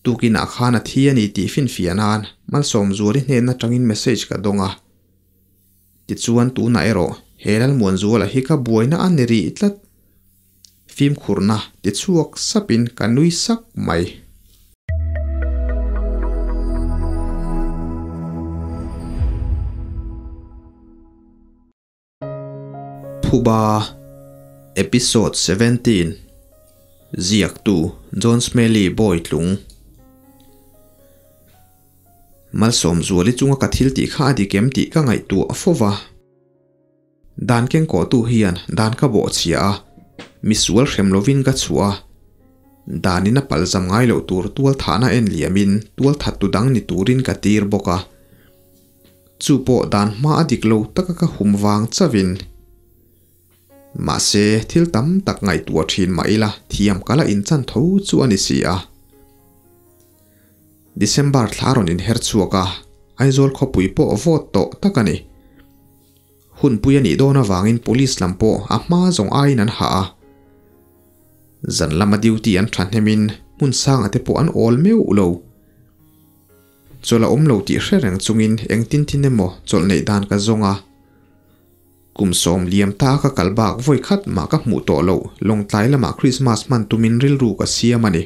Tukinah khan a thi a ni tih finfiah nan Malsawmzuali hnen atangin message ka dawng a. Tichuan tunah erawh he Lalmuanzuala hi ka buaina a ni rih tlat. Fimkhurna tichhuak sapin ka nui sak mai. Phuba Episode 17 Ziaktu John Smelly Bawitlung Malsawmzuali chunga ka thil tih kha a dik em tih ka ngaihtuah fo va. Dan kengkawhtu hian dan ka bawhchhia a, misual hrem lovin ka chhuah a. Danin a palzam ngai loh tur tualthahna en liamin tualthattu dang ni turin ka tir bawk a. Chu pawh dan hma a dik lo taka ka hum vang chauhin. Mahse, thil tam tak ngaihtuah thin mah ila thiam ka la inchan tho chu a ni si a. December thla rawn inher chhuak a, Aizawl khawpui pawh vawt tawh tak a ni. Hunpui a nih dawn avangin police lam pawh a hma zawng aiin an hah a. Zan lama duty an thahnemin hmun sangah te pawh an awl meuh lo. Chawlh a awm lo tih hre reng chungin engtin tin emaw chawlh neih dan ka zawng a. Kum sawm liam ta ka kal bak vawi khat mah ka hmuh tawh loh Lawngtlai lamah Krismas hman tumin rilru ka siam a ni.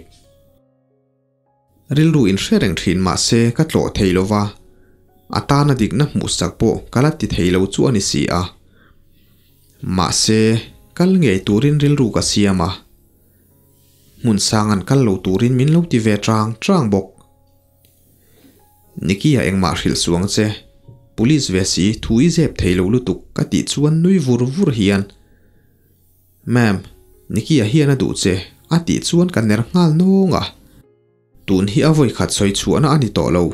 Rilru in hre reng thin mah se ka tlawh thei lo va, a tana dikna hmuhsak pawh ka la ti thei lo chu a ni si a. Mahse, kal ngei turin rilru ka siam a. Hmun sang an kal lo turin min lo ti ve chang chang bawk. Nicky-a engmah hrilh suang che, Police ve si thu i zep thei lo lutuk ka tih chuan nui vur vur hian, Ma'am, Nicky-a hian a duh che a tih chuan ka ner nghal nawng a. Tun hi a vawi khat sawi chhuahna a ni tawh lo.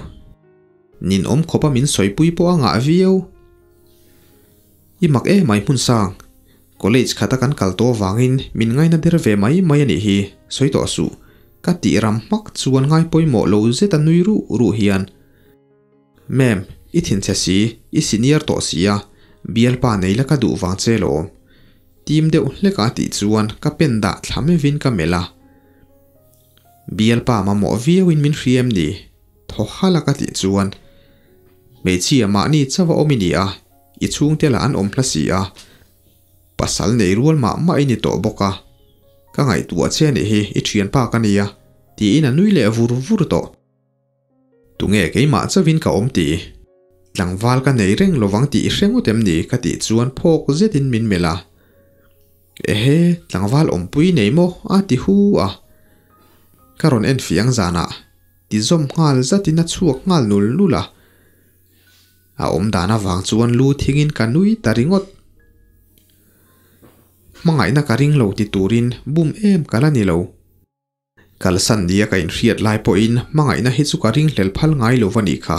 Ninawm khawpa min sawipui pawh a ngah viau. I mak em mai hmun sang. College khata kan kal tawh avangin min ngaina der ve mai mai a nih hi, sawi tawh suh. Ka tih ram hmak chuan ngai pawimawh lo zet a nui ruh ruh hian, Ma'am, i thinchhe si, i senior tawh si a, bialpa nei la ka duh vang che lawm. Tim deuh hlek a tih chuan ka pen dah thla mevin ka melh a. Bialpa mamawh viauin min hria em ni? Thaw halh a ka tih chuan, Hmeichhia mahni chauh a awm i ni a, i chhungte lah an awm hla si a, pasal nei rual mah mah i ni tawh bawk a, ka ngaihtuah che anih hi i thianpa ka nia, tiin a nui leh vur vur tawh. Tunge keimah chauhin ka awm tih? Tlangval ka nei reng lovang tih i hre ngawt em ni? ka tih chuan phawk zetin min melh a. Ehe, tlangval awmpui nei maw? a ti hu a. Ka rawn en fiang zanah ti zawm nghal zatin a chhuak nghal nul nul a. A awm dan avang chuan lu thingin ka nui ta ringawt. Hmangaihna ka ring lo ti turin bum em ka la ni lo. Kalsan nia ka inhriat lai pawhin hmangaihna hi chu ka ringhlel phal ngai lo va nih kha.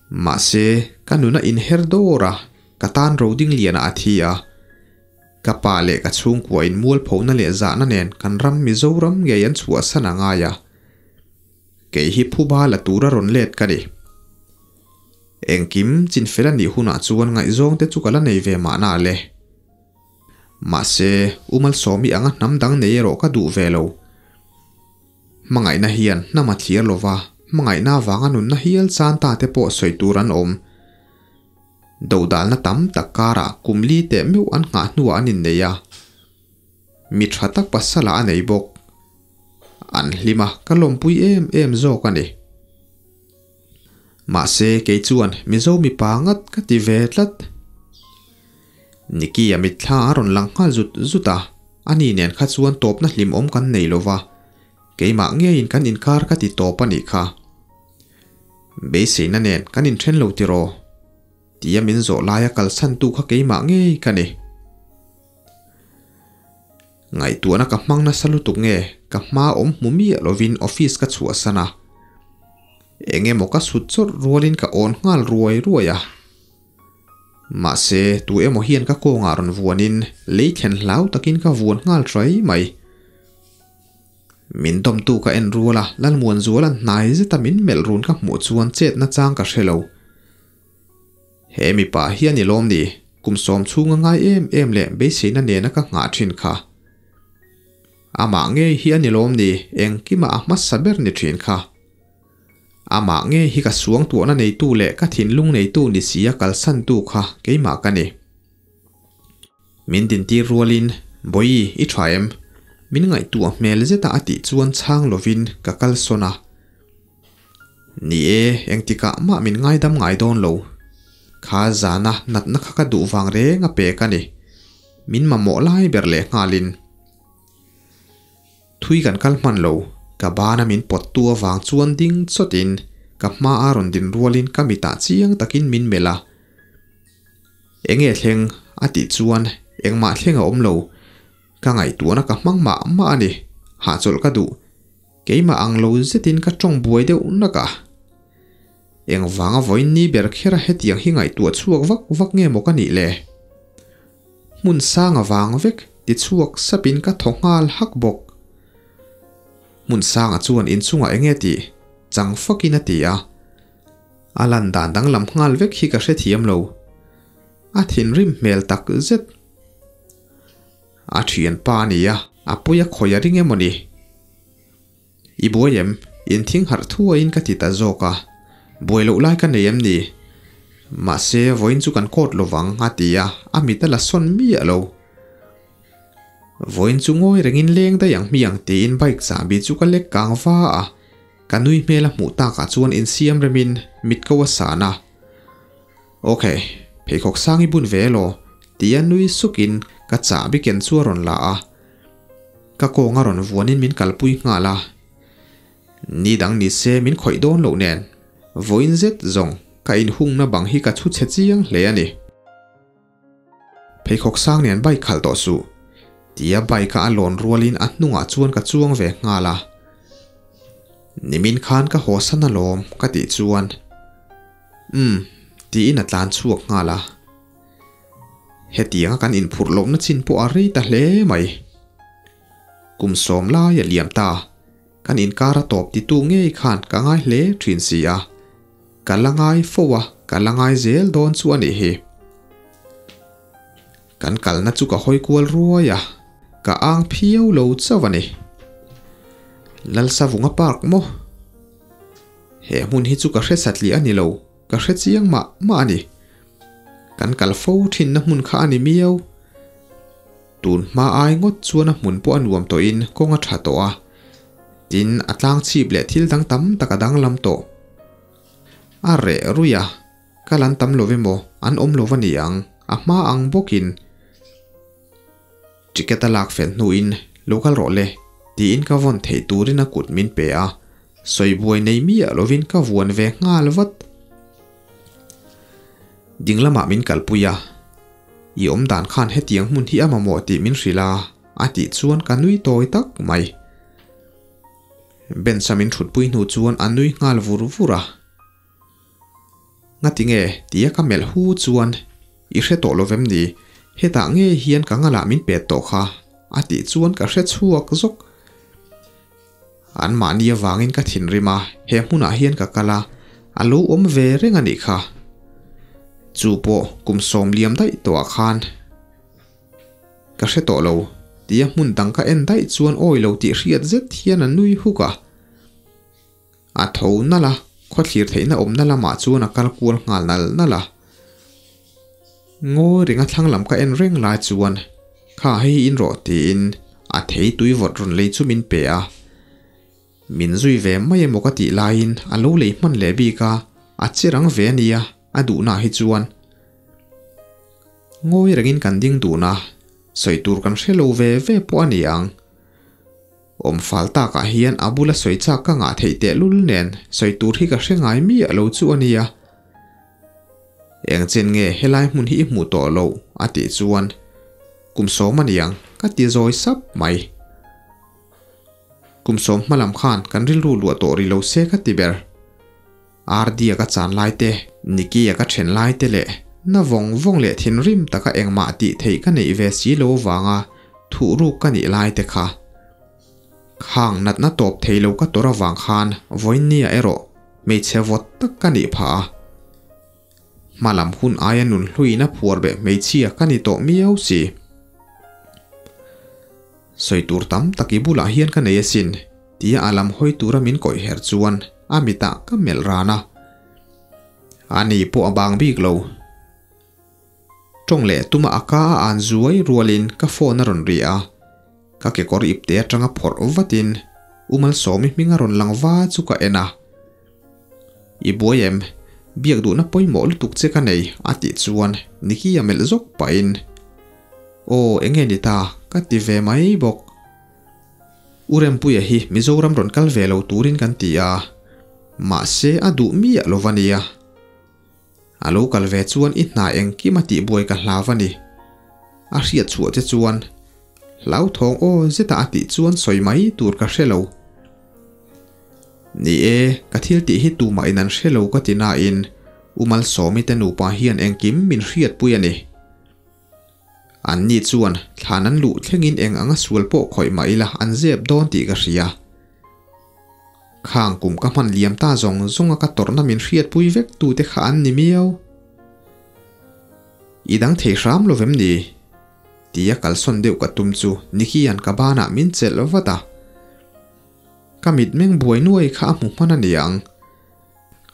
Mahse, ka nuna inher dawr a, ka tan roding lianah a thi a. Ka pa leh ka chhungkua in mualphona leh zahna nen kan ram Mizoram ngei an chhuahsan a ngai a. Kei hi phuba la tura rawn let ka ni. Engkim chinfel a nih hunah chuan ngaihzawng te chu ka la nei ve mahna le. Mahse, U Malsawmi anga hnam dang nei erawh ka duh ve lo. Hmangaihna hian hnam a thlir lo va, hmangaihna avanga nunna hial chan ta te pawh sawi tur an awm. Dodalna tam tak karah kum li teh meuh an nghah hnuah an innei a. Mi tha tak pasala a nei bawk. An hlim a, ka lawmpui em em zawk a ni. Mahse, kei chuan Mizo mipa ngat ka ti ve tlat. Nicky-a mitthla a rawn lang nghal zut zut a, ani nen kha chuan tawpna hlimawm kan nei lo va, keimah ngeiin kan inkar ka ti tawp a nih kha. Beiseina nen kan inthen lo tiraw? Tia min zawh laia kalsantu kha keimah ngei ka ni. Ngaihtuahna ka hmang nasa lutuk nge ka hma awm hmu miah lovin office ka chhuahsan a. Eng emaw ka sut chawrh rualin ka awn nghal ruai ruai a. Mahse, tu emaw hian ka kawngah rawn vuanin lei thlen hlau takin ka vuan nghal hrai mai. Min dawmtu ka en rual a, Lalmuanzuala'n hnai zeta min melh run ka hmuh chuan chetna chang ka hre lo. He mipa hian i lawm ni, kum sawm chhunga ngai em em leh beiseina nena ka nghah thin kha. Amah ngei hi a ni lawm ni, engkima a hmasa ber ni thin kha. Amah ngei hi ka suangtuahna neitu leh ka thinlung neitu ni si a kalsantu kha keimah ka ni. Min dintir rualin, Bawihi, i tha em? Min ngaihtuah hmel zeta a tih chuan chhang lovin ka kalsawn a. Ni e, engtikah mah min ngaidam ngai dawn lo. Kha zana natna kha ka duh vang reng a pek a ni. Min mamawh lai ber leh nghalin. Thui kan kal hman lo, ka bana min pawttu avang chuan ding chawtin ka hma a rawn din rualin ka mitah chiang takin min melh a. Enge thleng? a tih chuan engmah thleng a awm lo. Ka ngaihtuahna ka hmang mah mah a ni, hahchawlh ka duh. Keimah ang lo zetin ka tawng buai deuh nak a. Engvanga vawiin ni ber kher a hetiang hi ngaihtuah chhuak vak vak nge maw ka nih le? Hmun sang avang vek ti chhuak sapin ka thaw nghal hak bawk. Hmun sanga chuan inchungah enge tih chang fakin a ti a. A lan dan danglam nghal vek hi ka hrethiam lo. A thinrim hmel tak zet. A thianpa a nia, a pawi a khawi a ring emaw ni? I buai em? In thing harh thuaiin ka ti ta zawk a. Buai loh lai ka nei em ni? Mahse, vawiin chu kan court lovang, a ti a, a mit a la sawn miah lo. Vawiin chu ngawi rengin leng daih ang hmiang tiin bike chahbi chu ka lek kang va a, ka nui hmel a hmuh takah chuan insiam remin mit ko a san a. Ok, pheikhawk sang i bun ve elaw? Tia nui sukin ka chahbi ken chu a rawn la a. Ka kawng a rawn vuanin min kalpui nghal a. Ni dang ni se min khawih dawn loh nen, vawiin zet zawng ka inhungna bang hi ka chhu chhe chiang hle a ni. Pheikhawk sang nen bike khalh tawh suh, tia bike a a lawn rualin a hnungah chuan ka chuang ve nghal a. Nimin khan ka haw san alawm ka tih chuan, Umm, tiin a tlan chhuak nghal a. Hetianga kan inphurh lohna chin pawh a rei ta hle mai. Kum sawm lai a liam ta, kan inkar a tawp titu ngei khan ka ngai hle thin si a. Ka la ngai fo a, ka la ngai zel dawn chu a nih hi. Kan kalna chu ka hawi kual ruai a, ka ang phiau lo chauh a ni. Lalsavunga Park maw? He hmun hi chu ka hre satliah a ni lo, ka hre chiang mah mah a ni. Kan kal fo thinna hmun kha a ni miau. Tun hma ai ngawt chuan a hmun pawh a nuam tawhin kawng a tha tawh a, tin a tlang chhip leh thil dang tam tak a danglam tawh. A reh ruih a, kal an tam lo emaw an awm lo va ni ang, a hma ang bawkin ticket a lak fel hnuin lo kal rawh le tiin ka vawn theih turin a kut min pe a, sawi buai nei miah lovin ka vuan ve nghal vat. Ding lamah min kalpui a, I awm dan khan hetiang hmun hi a mamawh tih min hrilh a, a tih chuan ka nui tawi tak mai. Bench-a min thutpui hnu chuan a nui nghal vur vur a. Ngati nge? tia ka melh hu chuan, I hre tawh lovem ni? Hetah ngei hian ka ngalah min pet tawh kha, a tih chuan ka hre chhuak zawk. Anmahni avangin ka thinrim a, he hmunah hian ka kal a, a lo awm ve reng a nih kha. Chu pawh kum sawm liam daih tawhah khan ka hre tawh lo, tia hmun dang ka en daih chuan awi lo tih hriat zet hian a nui huk a. A tho nalh a, khawthlir theihna awmna lamah chuan a kal kual nghal nal nalh a. Ngawi ringa thlang lam ka en reng lai chuan, Kha hei hi in rawh tiin a thei tui vawt rawn lei chu min pe a. Min zui ve mai emaw ka tih laiin a lo lei hman leh bik a, a che rang ve a nia a duhnaah hi chuan. Ngawi rengin kan ding dun a, sawi tur kan hre lo ve ve pawh a ni ang. Awm fal takah hian a bula sawi chak ka ngah theih tehlul nen sawi tur hi ka hre ngai miah lo chu a nia. Eng chen nge helai hmun hi i hmuh tawh loh? a tih chuan kum sawm a niang ka ti zawi sap mai. Kum sawm hma lam khan kan rilru luah tawh ri lo se ka ti ber. Ardia ka chan lai te, Nicky-a ka then lai te leh na vawng vawng leh thinrim taka engmah tih theih ka neih ve si lo avanga thuhruk ka nih lai te kha. Khang natna tawp thei lo ka tawrh avang khan vawiinnia erawh hmeichhe vawt tak ka nih phah a. Hmalam hun aia nun hluin a phuar beh hmeichhia ka ni tawh miau si. Sawi tur tam tak i bulah hian ka nei asin, tia a lam hawi tura min kawih her chuan a mitah ka melh ran a. Ani pawh a bang bik lo. Tawng leh tuma a ka a an zuai rualin ka phone a rawn ri a, ka kekawr ipte atanga phawrh vatin U Malsawmi hming a rawn lang va chu ka en a. I buai em? Biak duhna pawimawh lutuk che ka nei a tih chuan Nikki a melh zawk pahin Aw enge ni ta ka ti ve mai bawk. U Rempuia hi Mizoram rawn kal ve lo turin kan ti a, mahse a duh miah lo va nia. A lo kal ve chuan i hna engkim a tihbuai ka hlau a ni. A hriat chhuah che chuan hlauthawng aw zeta a tih chuan sawi mai tur ka hre lo. Ni e, ka thil tih hi tumah in an hre lo ka ti nain U Malsawmi te nupa hian engkim min hriatpui a ni. An ni chuan thlan an luh thlengin eng anga sual pawh khawih mah ila an zep dawn tih ka hria. Khang kum ka hman liam ta zawng zawnga ka tawrhna min hriatpui vek tute kha an ni miau. I dang thei hram lo vem ni? Tia kalsawn deuh ka tum chu Nicky-a'n ka banah min chelh vat a. Ka mitmeng buai nuai kha a hmu hman a ni ang.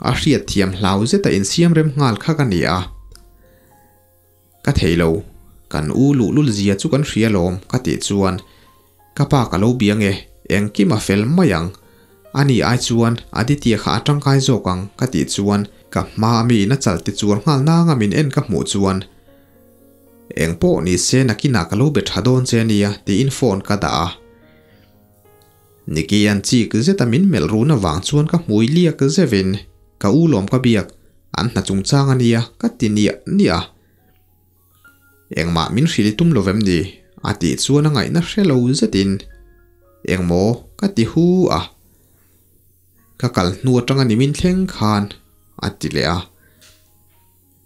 A hriatthiam hlau zeta insiam rem nghal kha ka ni a. Ka thei lo, kan u luhlul zia chu kan hria lawm ka tih chuan ka pa ka lo bia nge, engkim a fel mai ang. Ani ai chuan Aditya kha a tangkai zawk ang ka tih chuan ka hma ami in a chal ti chuar nghal nanga min en ka hmuh chuan eng pawh ni se nakinah ka lo be tha dawn che ania tiin phone ka dah a. Nikian chik zeta min melh run avang chuan ka hmui liak zevin ka u lawm ka biak an hna chungchang a nia ka ti niah niah a. Engmah min hrilh tum lo vem ni? A tih chuan a ngaihna hre lo zetin Engmaw ka ti hu a. Ka kal hnu atanga ni min thleng khan a ti leh a.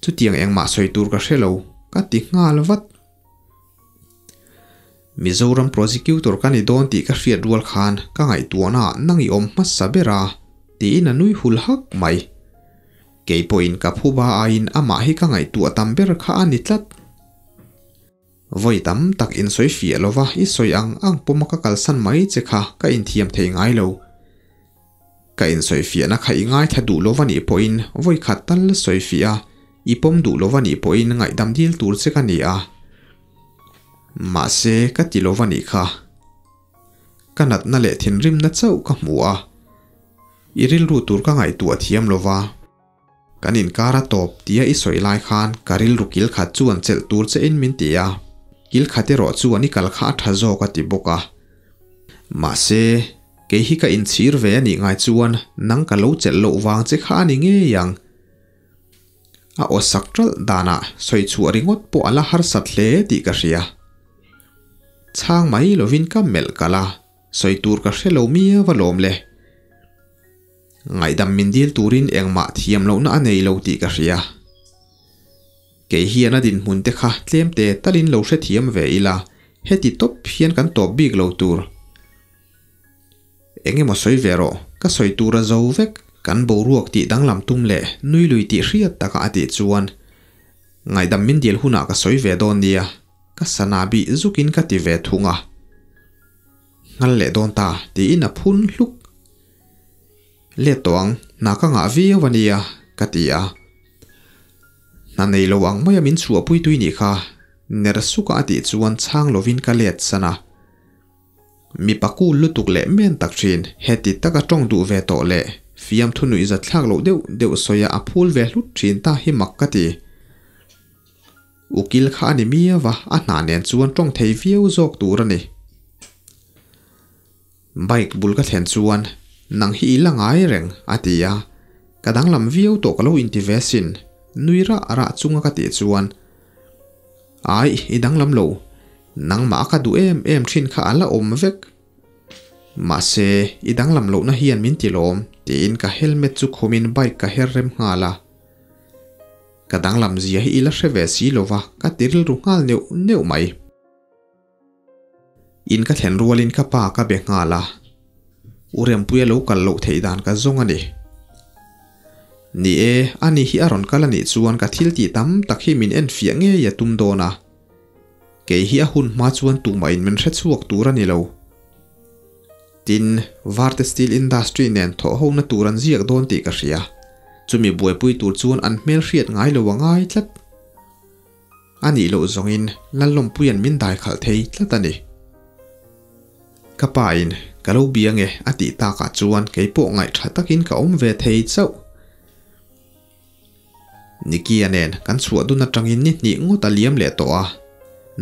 Chutiang engmah sawi tur ka hre lo ka ti nghal vat. Mizoram Prosecutor ka ni dawn tih ka hriat rual khan ka ngaihtuahna ah nang i awm hmasa ber a, tiin a nui hul hak mai. Kei pawhin ka phuba aiin amah hi ka ngaihtuah tam ber kha a ni tlat. Vawi tam tak insawi fiah lova i sawi ang ang pawma ka kalsan mai che kha ka inthiam thei ngai lo. Ka insawi fiahna kha i ngaithla duh lova nih pawhin vawi khat tal sawi fiah a, i pawm duh lova nih pawhin ngaihdam dil tur che ka ni a. Mahse, ka ti lova nih kha. Ka natna leh thinrimna chauh ka hmu a, i rilru tur ka ngaihtuah thiam lova. Kan inkar a tawp tia i sawi lai khan ka rilru kil khat chuan chelh tur che in min ti a, kil khat erawh chuan i kal kha a tha zawk a ti bawk a. Mahse, kei hi ka inchhir ve a nih ngai chuan nang ka lo chelh loh vang che kha a ni ngei ang. A aw sak ṭalh danah sawi chhuah ringawt pawh a la harsat hle tih ka hria. Chhang mai lovin ka melh kalh a, sawi tur ka hre lo miau a lawm le. Ngaihdam min dil turin engmah thiam lohna a nei lo tih ka hria. Kei hian a dinhmun te kha tlem te talin lo hrethiam ve ila, heti tawp hian kan tawp bik lo tur. Eng emaw sawi ve rawh, ka sawi tur a zo vek. Kan boruak tih danglam tum leh nui lui tih hriat taka a tih chuan ngaihdam min dil hunah ka sawi ve dawn nia, ka sana bih zukin ka ti ve thung a. Nghal leh dawn ta tiin a phun hluk. Let tawh ang, hna ka ngah viau a nia, ka ti a. Hna nei lo ang maia min chhuahpui tui nih kha, ner suka a tih chuan chhang lovin ka let san a. Mipa kul lutuk leh men tak thin, heti taka tawng duh ve tawh leh fiamthu nuih zat thlak loh deuh deuh sawia a phul ve hlut thin ta hi mak ka ti. Ukil kha a ni miau a, a hna nen chuan tawng thei viau zawk tur a ni. Bike bul ka thlen chuan, Nang hi i la ngai reng, a ti a. Ka danglam viau tawh ka lo inti ve asin, nui rah rah chunga ka tih chuan, Aih, i danglam lo. Nangmah a ka duh em em thin kha a la awm vek. Mahse, i danglam lohna hian min ti lawm, tiin ka helmet chu khumin bike ka her rem nghal a. Ka danglam zia hi i la hre ve si lova, ka ti rilru nghal neuh neuh mai. In ka thlen rualin ka pa ka be nghal a, U Rempuia lo kal loh theih dan ka zawng a ni. Ni e, ani hi a rawn kal a nih chuan ka thil tih tam tak hi min enfiah ngei a tum dawn a. Kei hi a hun hma chuan tumah in min hre chhuak tur a ni lo. Tin, Varte Steel Industry nen thawh hona tur an ziak dawn tih ka hria. Chumi buaipui tur chuan an hmel hriat ngai lo a ngai tlat. A nih loh zawngin Lallawmpuia'n min dai khalh thei tlat a ni. Ka pa in ka lo bia nge a tih takah chuan kei pawh ngaihtha takin ka awm ve thei chauh. Nicky-a nen kan chhuah dun atangin ni hnih ngawt a liam leh tawh a,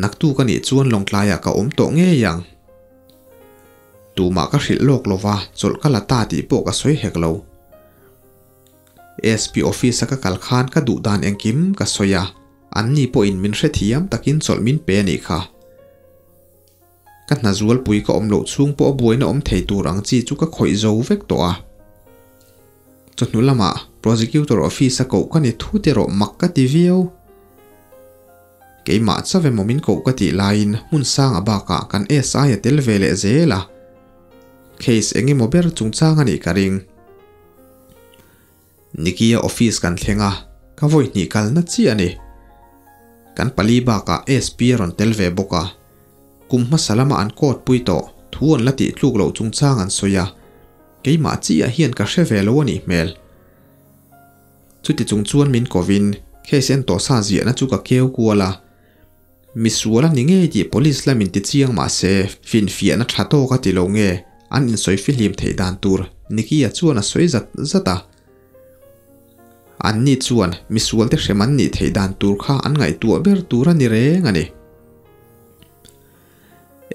naktuk a nih chuan Lawngtlaiah ka awm tawh ngei ang. Tumah ka hrilh lawk lova chawlh ka la ta tih pawh ka sawi hek lo. SP office-a ka kal khan ka duh dan engkim ka sawi a, anni pawhin min hrethiam takin chawlh min pe a nih kha. Ka hna zualpui ka awm loh chhung pawh a buaina awm thei tur ang chi chu ka khawih zo vek tawh a. Chawhnu lamah Prosecutor office a koh ka ni thut erawh mak ka ti viau. Keimah chauh emaw min koh ka tih laiin hmun sanga bakah kan SI a tel ve leh zel a. Case eng emaw ber chungchang a nih ka ring. Nikia office kan thleng a, ka vawi hnih kalna chiah a ni. Kan pali bakah SP a rawn tel ve bawk a. Kum hmasa lama an court pui tawh thu an la tih tluk loh chungchang an sawi a, keimah chiah hian ka hre ve lo a nih hmel. Chuti chung chuan min kovin case en tawh sa ziahna chu ka keu kual a. Misual a ni ngei tih police lamin ti chiang mah se finfiahna tha tawk a ti lo nge an insawi fihlim theih dan tur Nicky-a chuan a sawi zat zat a. Anni chuan misual te hrem an nih theih dan tur kha an ngaihtuah ber tur a ni reng a ni.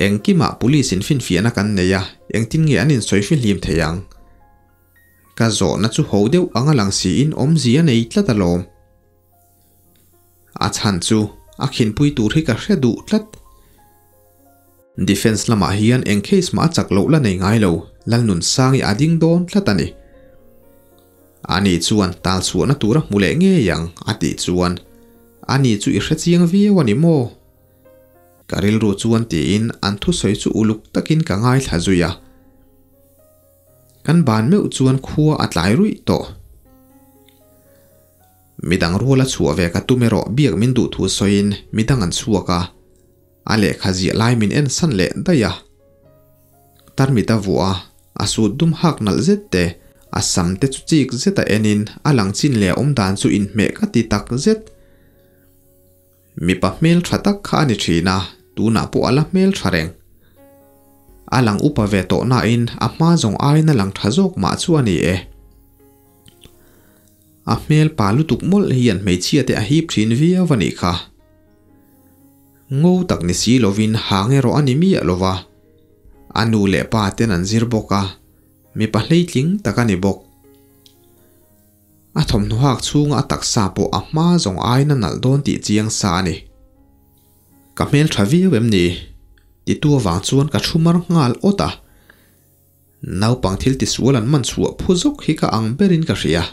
Engkimah police in finfiahna kan nei a, engtin nge an insawi fihlim theih ang? Ka zawhna chu ho deuh ang a lang siin awmzia a nei tlat alawm. A chhan chu a khinpui tur hi ka hre duh tlat. Defence lamah hian eng case mah a chak loh la nei ngai lo, Lalnunsangi a ding dawn tlat a ni. Ani chuan tal chhuahna tur a hmu leh ngei ang a tih chuan ani chu i hre chiang viau a ni maw? Ka rilru chuan tiin an thusawi chu uluk takin ka ngaithla zui a. Kan ban meuh chuan khua a tlai ruih tawh. Midang ruala chhuah ve ka tum erawh biak min duh thu sawiin midang an chhuak a, a lehkha ziah lai min en san leh daih a. Tarmit a vuah a, a sut dum hak nalh zet te, a sam te chu chik zet a enin a lang chin leh a awm dan chu inhmeh ka ti tak zet. Mipa hmel tha tak kha a ni thin a, tunah pawh a la hmel tha reng. A lang upa ve tawh nain a hma zawng aiin a lang tha zawk mah chu a ni e. A hmel pa lutuk mawlh hian hmeichhia te a hip thin viau a nih kha. Ngo tak ni si lovin hang erawh a ni miah lova. A nu leh pa ten an zir bawk a, mipa hleitling tak a ni bawk. A thawmhnaw hak chhunga a taksa pawh a hma zawng aiin a nalh dawn tih chiang sa a ni. Ka hmel tha viau em ni? Titu avang chuan ka thu mar nghal awt a. Naupang thil tisual an man chhuah phu zawk hi ka ang berin ka hria.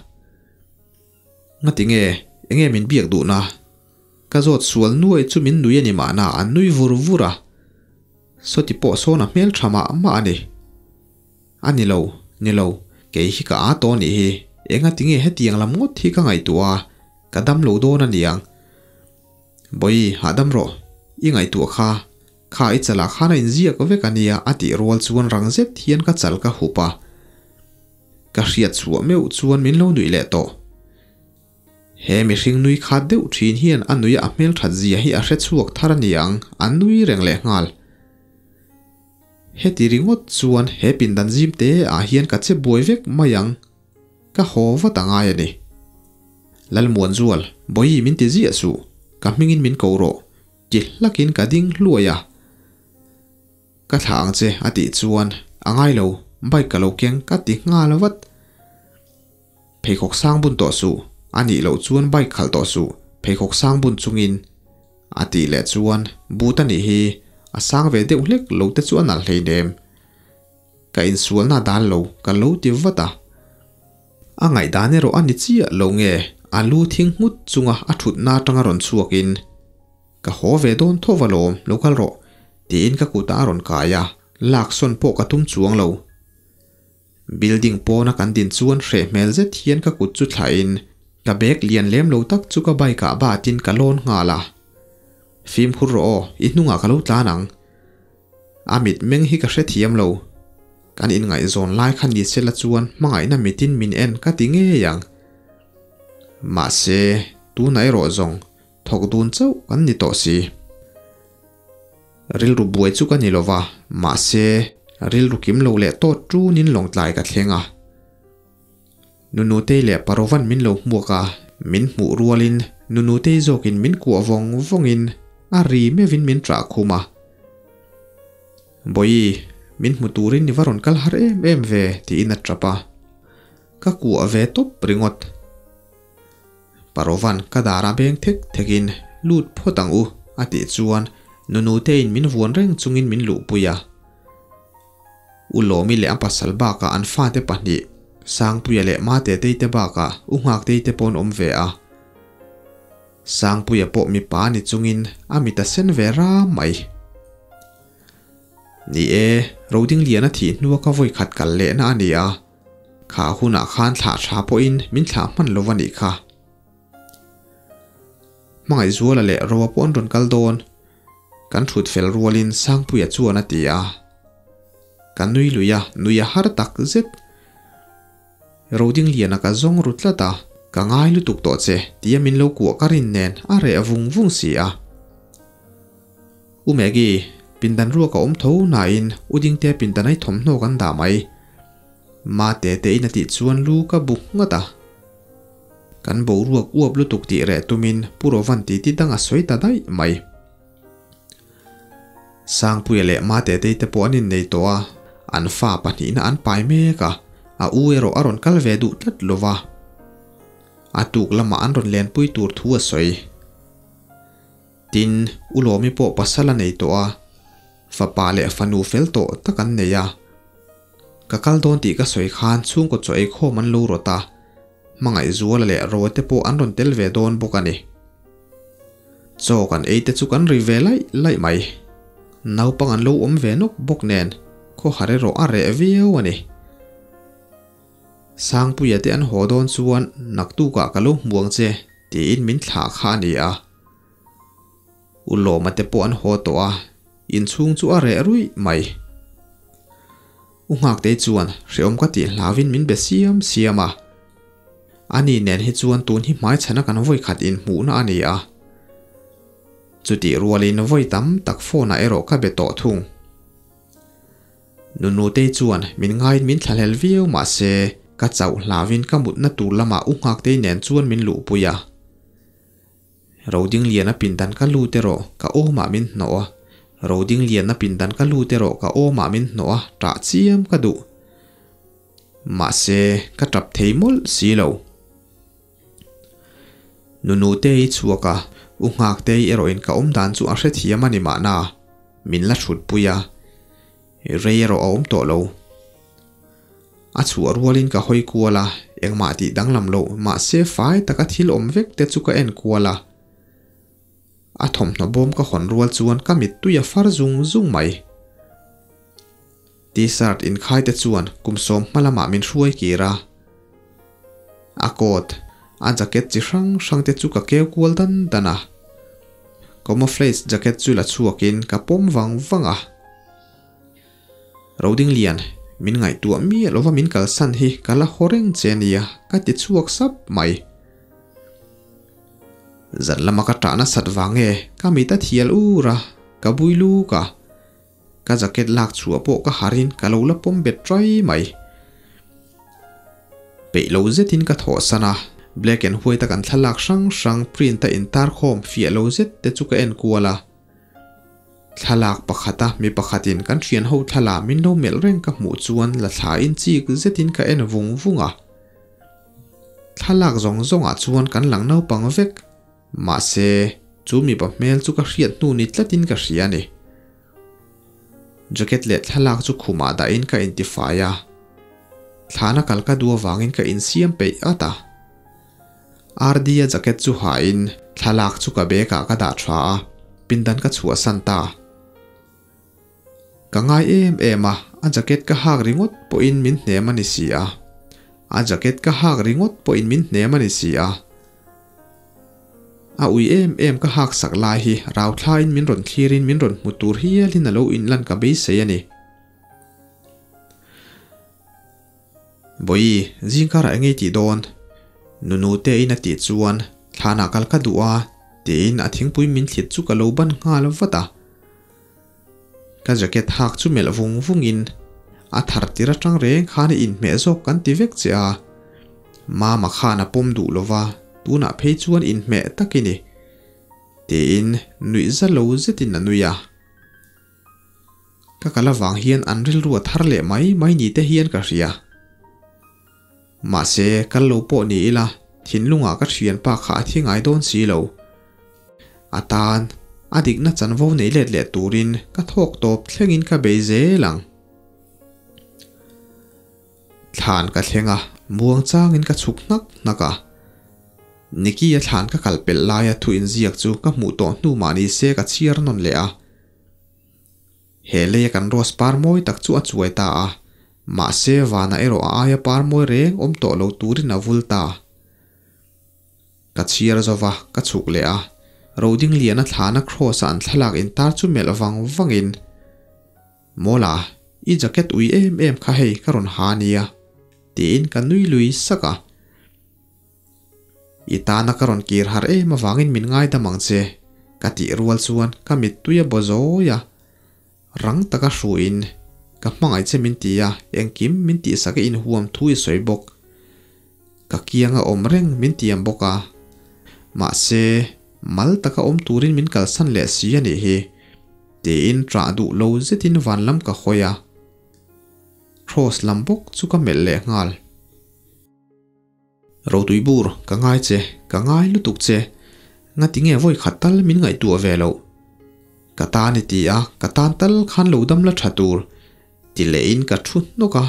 Ngati nge, enge min biak duhna? Ka zawt sual nuai chu min nui a ni mahna an nui vur vur a. Sawti pawh sawn a hmel tha mah mah a ni. A ni lo, ni lo, kei hi ka â tawh a nih hi, engati nge hetiang lam ngawt hi ka ngaihtuah a, ka dam lo dawn a niang. Bawi, hahdam rawh, i ngaihtuah kha, kha i chalah khan a inziak vek a nia a tih rual chuan rang zet hian ka chal ka hup a. Ka hriat chhuah meuh chuan min lo nuih leh tawh. He mihring nui khat deuh thin hian a nuia a hmelthat zia hi a hre chhuak thar a niang, a nui reng leh nghal. Heti ringawt chuan he pindan zim te ah hian ka che buai vek mai ang, ka haw vat a ngai a ni. Lalmuanzual, Bawihi min ti ziah suh, ka hmingin min ko rawh, ti hlakin ka ding hluai a. Ka thlah ang che a tih chuan, a ngai lo, bike ka lo keng ka ti nghal vat. Pheikhawk sang bun tawh suh, a nih loh chuan bike khalh tawh suh, pheikhawk sang bun chungin. A tih leh chuan but a nih hi, a sang ve deuh hlek lo te chu a nalh hleinem. Ka insualna dal lo, ka lo ti vat a. A ngaihdan erawh a ni chiah lo nge, a lu thing nghut chunga a thutna atanga rawn chhuakin, Ka haw ve dawn tho va lawm, lo kal rawh, tiin ka kutah a rawn kai a, lak sawn pawh ka tum chuang lo. Building pawna kan din chuan hreh hmel zet hian ka kut chu thlahin ka bag lian lem lo tak chu ka bike ah batin ka lawn nghal a. Fimkhur rawh aw, i hnungah ka lo tlan ang. A mitmeng hi ka hrethiam lo. Kan inngaihzawn lai kha ni sela chuan hmangaihna mitin min en ka ti ngei ang. Mahse, tunah erawh zawng thawk dun chauh kan ni tawh si. Rilru buai chu ka ni lo va, mahse, rilru kim lo leh tawt ṭunin lawngtlai ka thleng a. Nunutei leh Parovan min lo hmuak a, min hmuh rualin Nunutei zawkin min kuah vawng vawngin a ri meuhin min ṭah khum a. Bawihi, min hmu turin i va rawn kal har em em ve, tiin a ṭap a. Ka kuah ve tawp ringawt. Parovan ka dara beng thek thekin lut phawt ang u, a tih chuan Nunuteiin min vuan reng chungin min luhpui a. U Lawmi leh a pasal bakah an fate pahnih, Sangpuia leh Matetei te bakah U Nghaktei te pawh an awm ve a. Sangpuia pawh mipa ni chungin a mit a sen ve ram mai. Ni e, Rodingliana thih hnua ka vawi khat kal lehna a ni a. Kha hunah khan thlah tha pawhin min thlah hman lo a nih kha. Hmangaihzuala leh Roa pawh an rawn kal dawn. Kan thut fel rualin Sangpuia chuan a ti a. Ka nui lui a, nui a har tak zet. Rodingliana ka zawng ru tlat a, ka ngai lutuk tawh che tia min lo kuah ka rin nen a reh vung vung si a. U Maggie, pindan ruak a awm tho nain U Dingtea pindan ai thawmhnaw kan dah mai. Mate te in a tih chuan lu ka bu nghat a. Kan boruak uap lutuk tih reh tumin Pu Rovan titi dang a sawi ta daih mai. Sangpuia leh Matetei te pawh an innei tawh a, an fa pahnihna an pai mek a, a u erawh a rawn kal ve duh tlat lo va. A tuk lamah an rawn lenpui tur thu a sawi. Tin, U Lawmi pawh pasal a nei tawh a, fapa leh fanu fel tawh tak an nei a. Ka kal dawn tih ka sawi khan chhungkaw chaw eikhawm an lo rawt a, Hmangaihzuala leh Roa te pawh an rawn tel ve dawn bawk a ni. Chaw kan ei te chu kan ri ve laih laih mai. Naupang an lo awm ve nawk bawk nen khawhar erawh a reh viau a ni. Sangpuia te an haw dawn chuan naktukah ka lo hmu ang che tiin min thlah kha a ni a. U Lawma te pawh an haw tawh a, inchhung chu a reh ruih mai. U Nghaktei chuan hreawm ka tih hlauvin min be siam siam a. Ani nen hi chuan tun hi hmaichhana kan vawi khat inhmuhna a ni a. Chutih rualin vawi tam tak phone ah erawh ka be tawh thung. Nunutei chuan min ngaiin min thlahlel viau mahse ka chauh hlauvin ka mutna tur lamah U Nghaktei nen chuan min luhpui a. Rodingliana pindan ka lut erawh ka awmah min hnawh a, Rodingliana pindan ka lut erawh ka awmah min hnawh a, ṭah chiam ka duh. Mahse, ka ṭap thei mawlh si lo. Nunutei chhuak a, U Nghaktei erawhin ka awmdan chu a hrethiam a ni mahna, min la ṭhutpui a, rei erawh a awm tawh lo. A chhuah rualin ka hawi kual a, engmah tih danglam loh mahse fai taka thil awm vek te chu ka en kual a. A thawmhnaw bawm ka hawn rual chuan ka mittui a far zung zung mai. T-shirt inkhai te chuan kum sawm hma lamah min hruai kir a. A coat, a jacket chi hrang hrang te chu ka keu kual dan dan a. Camouflage jacket chu la chhuakin ka pawm vang vang a. Rodinglian, min ngaihtuah miah lova min kalsan hi ka la haw reng che nia, ka ti chhuak sap mai. Zan lama ka ṭah nasat vang nge ka mit a thial ur a, ka bui luk a. Ka jacket lak chhuah pawh ka harin ka lo la pawm bet ṭai mai. Peih lo zetin ka thawhsan a, black and white a kan thlalak hrang hrang print a intar khawm fiah lo zet te chu ka en kual a. Thlalak pakhata mi pakhatin kan thian ho thlala min lo melh reng ka hmuh chuan la thlain chik zetin ka en vung vung a. Thlalak zawng zawngah chuan kan lang naupang vek, mahse chu mipa hmel chu ka hriat hnu ni tlatin ka hria a ni. Jacket leh thlalak chu khumah dahin ka intifai a, thlana kal ka duh avangin ka insiam peih at a. RD-a jacket chu hain thlalak chu ka bag ah ka dah tha a, pindan ka chhuahsan ta. Ka ngai em em a, a jacket ka hak ringawt pawhin min hnem a ni si a. A jacket ka hak ringawt pawhin min hnem a ni si a. A ui em em ka hak sak lai hi rauthla in min rawn thlirin min rawn hmu tur hialin a lo inlan ka beisei a ni. Bawihi, zingkarah eng ei tih dawn? Nunu te in a tih chuan thlanah kal ka duh a tiin a thingpui min thlit chu ka lo ban nghal vat a. Ka jacket hak chu melh vung vungin a thar tir atang reng khan i inhmeh zawk kan ti vek che a. Mama khan a pawm duh lova, tunah phei chuan inhmeh tak i ni. Tiin nuih za lo zetin a nui a. Ka kal avang hian an rilru a thar leh mai mai ni te hian ka hria. Mahse, kal lo pawh ni ila, thinlungah ka thianpa kha a thi ngai dawn si lo. A tan, a dikna chanvo nei let leh turin ka thawk tawp thlengin ka bei zel ang. Thlan ka thleng a, muang changin ka chhuk hnak hnak a. Nicky-a thlan ka kal pelh laia thu inziak chu ka hmuh tawh hnu mah ni se ka chhiar nawn leh a. He leia kan rose par mawi tak chu a chuai ta a, mahse vanah erawh a aia par mawi reng awm tawh lo turin a vul ta. Ka chhiar zova, ka chhuk leh a, Rodingliana thlana cross-a an thlalak intar chu melh vang vangin, Mawla, i jacket ui em em kha hei ka rawn ha nia, tiin ka nui lui sak a. I tana ka rawn kir har em avangin min ngaidam ang che, ka tih rual chuan ka mittui a baw zawi a. Rang taka hruin, ka hmangaih che min ti a, engkim min tihsak i inhuam thu i sawi bawk. Ka kianga awm reng min tiam bawk a. Mahse, mal taka awm turin min kalsan leh si a nih hi, tiin ṭah duh lo zetin van lam ka hawi a. Cross lam bawk chu ka melh leh nghal. Rotui bur, ka ngai che, ka ngai lutuk che. Ngati nge vawi khat tal min ngaihtuah ve loh? Ka tan i ti a, ka tan tal khan lo dam la tha tur, ti lehin ka thu hnawk a.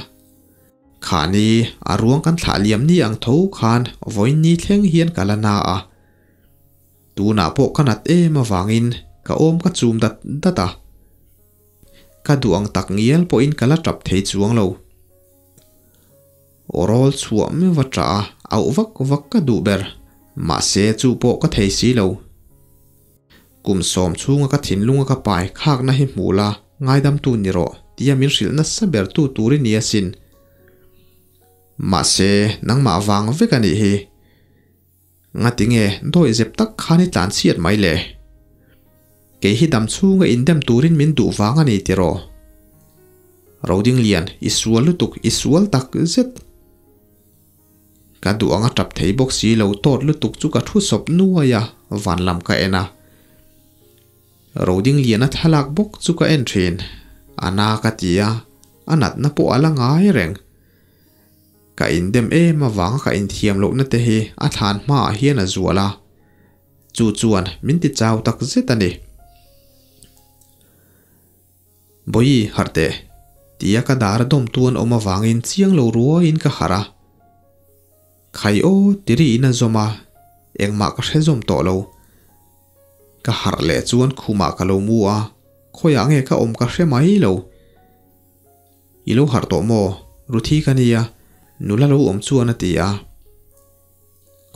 Khani, a ruang kan thlah liam ni ang tho khan vawiin ni thleng hian ka la na a. Tunah pawh ka nat em avangin ka awm ka chum dat dat a. Ka duh ang tak ngial pawhin ka la tap thei chuang lo. Aw rawl chhuah meuh a ṭah a, auh vak vak ka duh ber. Mahse, chu pawh ka thei si lo. Kum sawm chhunga ka thinlunga ka pai khakna hi hmuh la, ngaidamtu ni rawh, tia min hrilh nasa ber tu tur i ni asin. Mahse, nangmah vang vek a nih hi. Ngati nge dawi zep tak khan i tlan chhiat mai le? Kei hi dam chhunga indem turin min duh vang a ni tiraw? Rodinglian, i sual lutuk, i sual tak zet. Ka duh anga tap thei bawk si lo tawt lutuk chu ka thu sawp nuai a, van lam ka en a. Rodingliana thlalak bawk chu ka en thin. A na ka ti a, a natna pawh a la ngai reng. Ka indem em avanga ka inthiam lohna te hi a thlan hmaah hian a zual a, chu chuan min ti chau tak zet a ni. Bawihi, harh teh, tia ka dar a dawmtu an awm avangin chiang lo ruaiin ka harh a. Khai aw ti riin a zawm a, engmah ka hre zawm tawh lo. Ka harh leh chuan khumah ka lo mu a, khawiah nge ka awm ka hre mai lo. I lo harh tawh maw? Ruthi ka nia, nula lo awm chuan a ti a.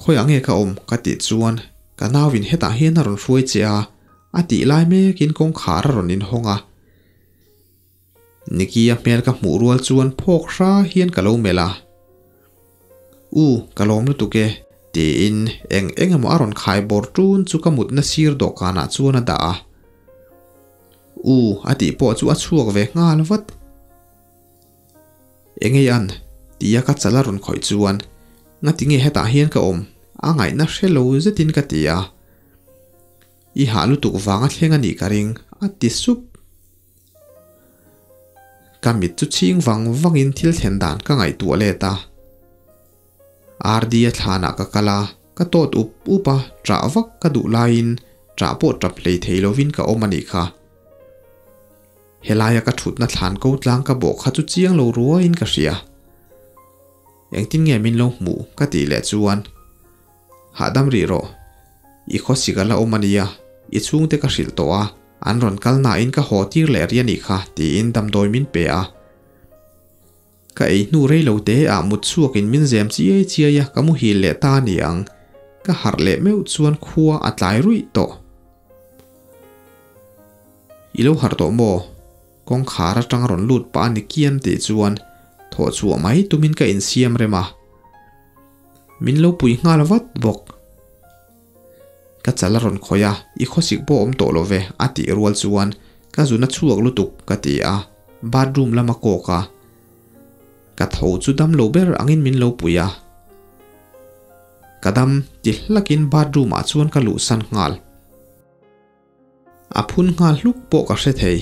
Khawiah nge ka awm? ka tih chuan ka nauin hetah hian a rawn hruai che a, a tih lai mekin kawngkhar a rawn inhawng a. Nicky-a hmel ka hmuh rual chuan phawk hra hian ka lo melh a. U, ka lawm lutuk e, tiin eng eng emaw a rawn khai bawr ṭun chu ka mutna sir dawhkanah chuan a dah a. U, a tih pawh chu a chhuak ve nghal vat. Engei an? tia ka chal a rawn khawih chuan, Ngati nge hetah hian ka awm? A ngaihna hre lo zetin ka ti a. I hah lutuk vanga thleng a nih ka ring, a ti sup. Ka mit chu chhing vang vangin thil thlen dan ka ngaihtuah let a. RD-a thlanah ka kal a, ka tawt up up a, ṭah vak ka duh laiin ṭah pawh ṭap hlei thei lovin ka awm a nih kha. Helaia ka ṭhutna thlan ko tlang ka bawh kha chu chiang lo ruaiin ka hria. Engtin nge min lo hmuh ka tih leh chuan, Hahdam rih rawh. I khawsik a la awm a nia, i chhungte ka hrilh tawh a, an rawn kal nain ka haw tir leh ri a nih kha, tiin damdawi min pe a. Ka ei hnu rei lo te ah mut chhuakin min zem chiai chiai a, ka muhil leh ta a ni ang. Ka harh leh meuh chuan khua a tlai ruih tawh. I lo harh tawh maw? Kawngkhar atang rawn lut pah a ni kian tih chuan thawh chhuah mai tumin ka insiam rem a. Min lo pui nghal vat bawk. Ka chal a rawn khawih a, I khawsik pawh awm tawh lo ve a tih rual chuan ka zun a chhuak lutuk ka ti a, bathroom lam a kawk a. Ka tho chu dam lo ber angin min lo pui a. Ka dam ti hlakin bathroom ah chuan ka luhsan nghal. A phun nghal hluk pawh ka hre thei.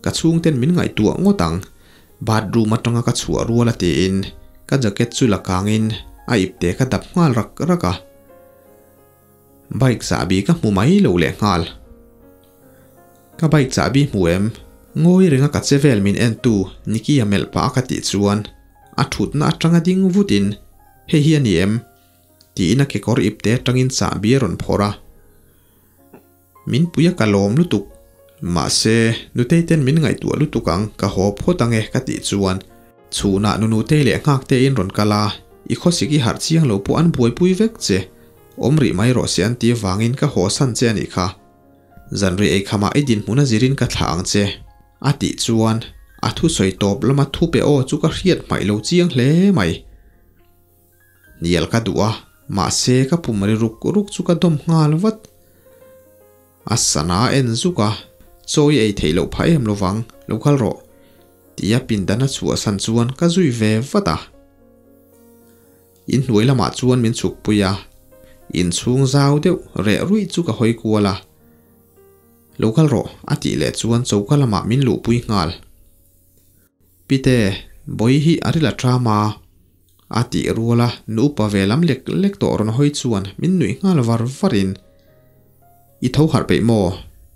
Ka chhungten min ngaihtuah ngawt ang, bathroom atanga ka chhuah rual a tiin ka jacket chu la kangin a ipte ka dap nghal rak rak a. Bike chahbi ka hmu mai lo leh nghal. Ka bike chahbi hmu em? Ngawi renga ka che vel min entu Nicky-a melh pah a ka tih chuan a thutna atanga ding vutin, Hei hi a ni em? Tiin a kekawr ipte atangin chahbi a rawn phawrh a. Min pui a ka lawm lutuk. Mahse, Nutei ten min ngaihtuah lutuk ang, ka haw phawt ang e ka tih chuan chhunah nu Nutei leh Nghakte in rawn kal a, i khawsik i harh chiang lo pawh an buaipui vek che. Awm rih mai rawh se an ti vangin ka haw san che a nih kha. Zanri eikhamah i dinhmun a zirin ka thlah ang che. A tih chuan a thusawi tawp lama thupe aw chu ka hriat hmaih lo chiang hle mai. Hnial ka duh a, mahse ka pum ri ruk ruk chu ka dawm nghal vat. A sana a en zuk a, Chaw i ei theih loh phah em lovang, lo kal rawh. Tia pindan a chhuahsan chuan ka zui ve vat a. Inhnuai lamah chuan min chhuk pui a, inchhung zau deuh reh ruih chu ka hawi kual a. Lo kal rawh, a tih leh chuan choka lamah min luhpui nghal. Pite, Bawi hi a ril a ṭam a, a tih rual a, nu upa ve lam lek lek tawh rawn hawi chuan min nuih nghal var varin, I tho harh peih maw?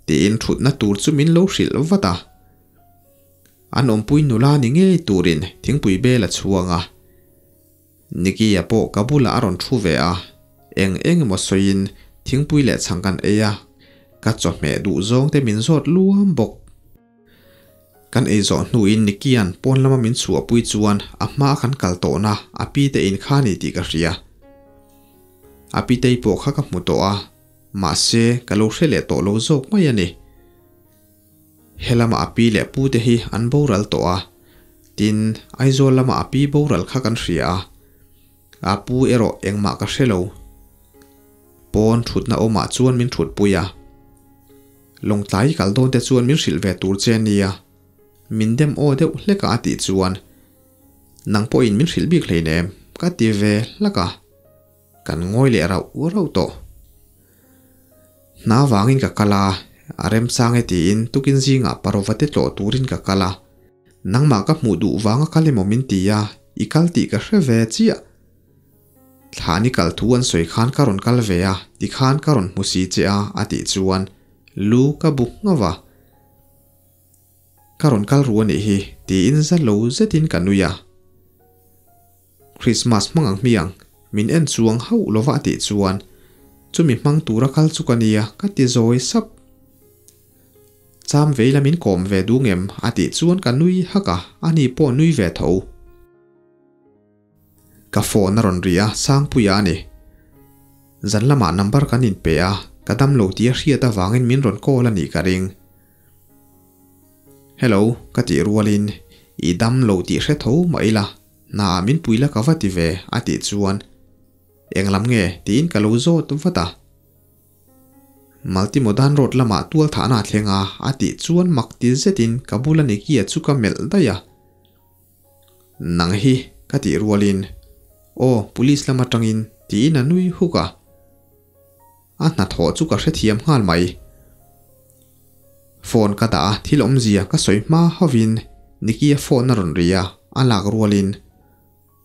tiin ṭhutna tur chu min lo hrilh vat a. An awmpui nula ni ngei turin thingpui bel a chhuang a. Nicky-a pawh ka bulah a rawn ṭhu ve a, eng eng emaw sawiin thingpui leh chhang kan ei a, ka chawhmeh duh zawng te min zawt luam bawk. Kan ei zawh hnuin Nicky-a'n pawn lama min chhuahpui chuan a hma kan kal tawhna a pi te in kha ni tih ka hria. A pitei pawh kha ka hmu tawh a, mahse ka lo hre leh tawh lo zawk mai a ni. He lama a pi leh pu te hi an boral tawh a, tin Aizawl lama a pi boral kha kan hria a, a pu erawh engmah ka hre lo. Pawn thutna awmah chuan min thutpui a. Lawngtlai kal dawn te chuan min hrilh ve tur che nia. Min dem aw deuh hlek a a tih chuan, Nang pawhin min hrilh bik hleinem ka ti ve hlak a. Kan ngawi leh rauh rauh tawh. Hna vangin ka kal a, a remchang e tiin tukin zingah parova te tlawh turin ka kal a. Nangmah ka hmuh duh vanga kal emaw min ti a, i kal tih ka hre ve chiah. Thlan i kal thu an sawi khan ka rawn kal ve a, tikhan ka rawn hmu si che a, a tih chuan lu ka bu nghauh a. Ka rawn kal ru a nih hi, tiin za lo zetin ka nui a. Christmas hmang ang hmiang, min en chuang hauh lova a tih chuan chumi hmang tura kal chu ka nia ka ti zawi sap. Cham vei la min kawm ve duh ngem a tih chuan ka nui hak a, ani pawh nui ve tho. Ka phone a rawn ri a, Sangpuia a ni. Zan lamah number kan inpe a, ka dam lo tih a hriat avangin min rawn call a nih ka ring. Hello, ka tih rualin, I dam lo tih hre tho mah ila, hnaah min pui la ka va ti ve, a tih chuan, Eng lam nge? tiin ka lo zawt vat a. Multimodan road lamah tual thahna a thleng a, a tih chuan mak ti zetin ka bula Nicky-a chu ka melh daih a. Nang hi ka tih rualin, Aw, police lam atangin, tiin a nui huk a. A hnathawh chu ka hrethiam nghal mai. Phone ka dah a, thil awmzia ka sawi hma hovin Nicky-a phone a rawn ri a, a lak rualin,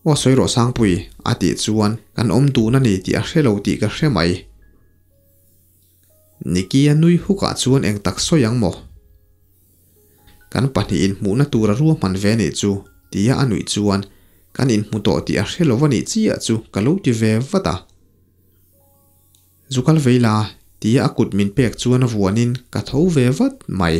Aw sawi rawh Sangpui, a tih chuan kan awm dun a ni tih a hre lo tih ka hre mai. Nicky-a nui hukah chuan eng tak sawi ang maw? Kan pahnih inhmuhna tur a ruahman ve nih chu, tia a nuih chuan kan inhmu tawh tih a hre lo a nih chiah chu ka lo ti ve vat a. Zu kal vei la, tia a kut min pek chuan a vuanin ka tho ve vat mai.